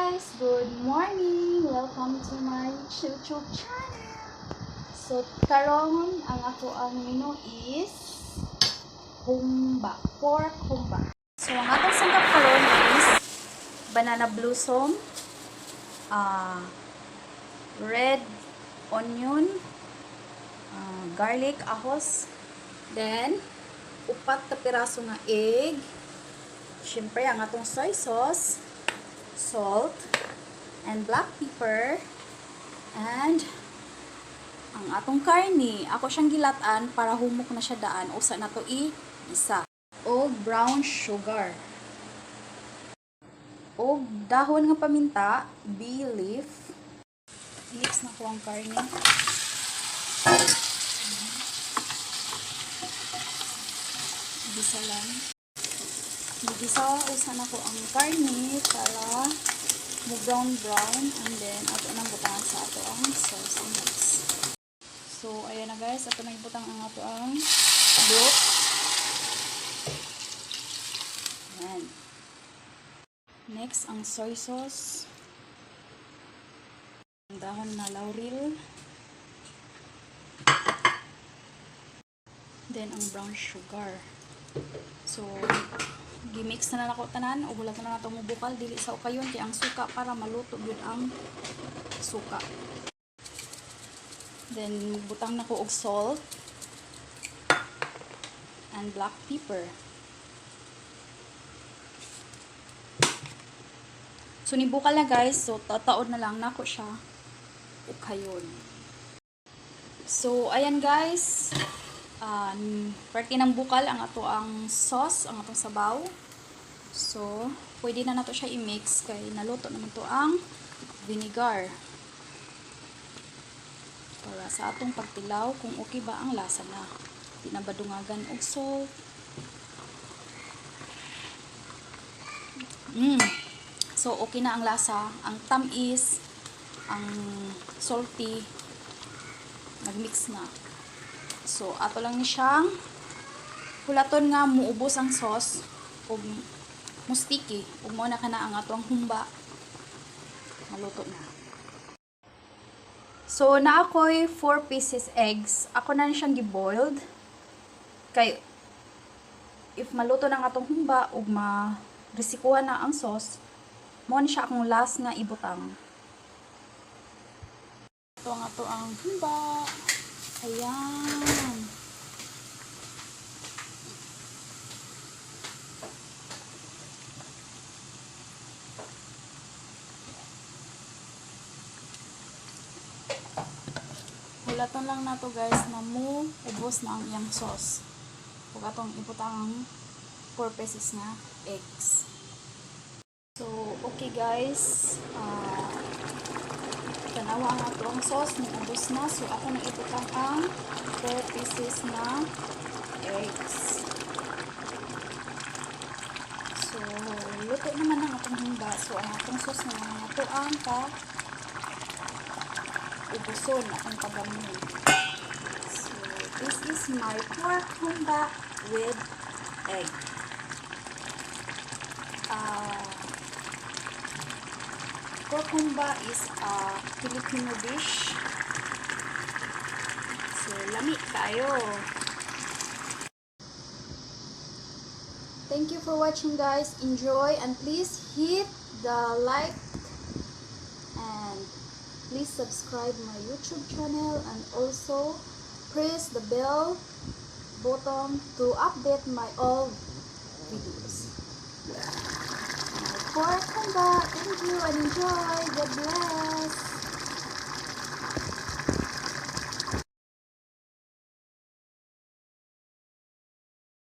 Guys! Good morning! Welcome to my YouTube channel! So, karon ang ako ang menu is humba, pork humba. So, ang atong sangkap karon is banana blossom, red onion, garlic, ahos, then upat ka piraso nga egg, syempre ang atong soy sauce, salt, and black pepper, and ang atong karni. Ako siyang gilatan para humok na siya daan. Usa na to i-isa. Og brown sugar. Og dahon nga paminta, bay leaf. Mix na ko ang karne. Gisa lang. Gisa usa na ko ang karne para mo brown brown, and then ato nang butangan sa ato ang sauce and mix. So ayan na, guys, ato nang ibutang ang ato ang broth. Ayan. Next, ang soy sauce. Ang dahon na laurel. Then ang brown sugar. So gimix na nako tanan ug wala na nato mobukal, dili sa ukayon kay ang suka para maluto gyud ang suka. Then butang nako og salt and black pepper. So nibukal na, guys, so tataod na lang nako siya ukayon. So ayan, guys, parte ng bukal ang ato ang sauce, ang atong sabaw. So, pwede na nato siya i-mix kay naluto naman to ang vinegar. Para sa atong pagtilaw kung okay ba ang lasa na. Di na ba dungagan og salt. So, okay na ang lasa. Ang tamis, ang salty, nagmix na. So, ato lang ni siyang hulaton nga muubos ang sauce ug mustiki ug mo na kana ang ato ang humba maluto na. So, naa ko'y 4 pieces eggs. Ako na ni siyang giboiled. Kay if maluto na ang atong humba ug ma-resikuhan na ang sauce, mo ni siya akong last nga ibutang. Ito ang ato ang humba. Ayan. Hulaton lang nato, guys, na mo ubos na ang iyang sauce. Ug atong ibutang ang 4 pieces nga eggs. So, okay, guys. Tanawa ang ato ang sauce, ni ubos na. So, ako na ibutang ang 4 pieces na eggs. So, luto naman ang atong humba. So, ang atong sauce na lang ato ang ka ubuson akong pagamon. So, this is my pork humba with egg. Pork humba is a Filipino dish. So, lami kayo. Thank you for watching, guys. Enjoy and please hit the like and please subscribe my YouTube channel and also press the bell button to update my all videos. My pork humba. Thank you and enjoy. God bless.